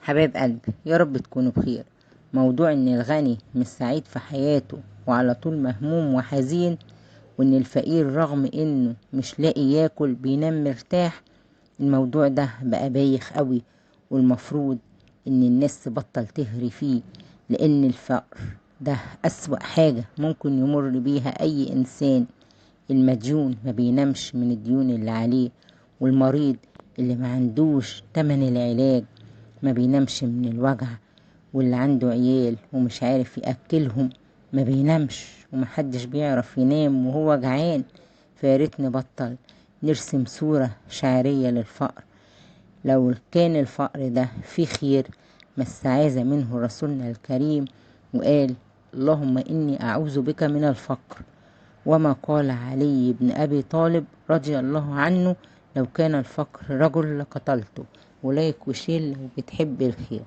حبايب قلبي، يا رب تكونوا بخير. موضوع ان الغني مش سعيد في حياته وعلى طول مهموم وحزين، وان الفقير رغم انه مش لاقي ياكل بينام مرتاح، الموضوع ده بقى بايخ قوي، والمفروض ان الناس تبطل تهري فيه، لان الفقر ده اسوأ حاجة ممكن يمر بيها اي انسان. المديون ما بينامش من الديون اللي عليه، والمريض اللي ما عندوش تمن العلاج ما بينامش من الوجع، واللي عنده عيال ومش عارف يأكلهم ما بينامش، ومحدش بيعرف ينام وهو جعان. فياريت نبطل نرسم صورة شعرية للفقر. لو كان الفقر ده فيه خير ما استعاذ منه رسولنا الكريم وقال: اللهم إني أعوذ بك من الفقر. وما قال علي بن أبي طالب رضي الله عنه: لو كان الفقر رجل لقتلته. و like و share لو بتحب الخير.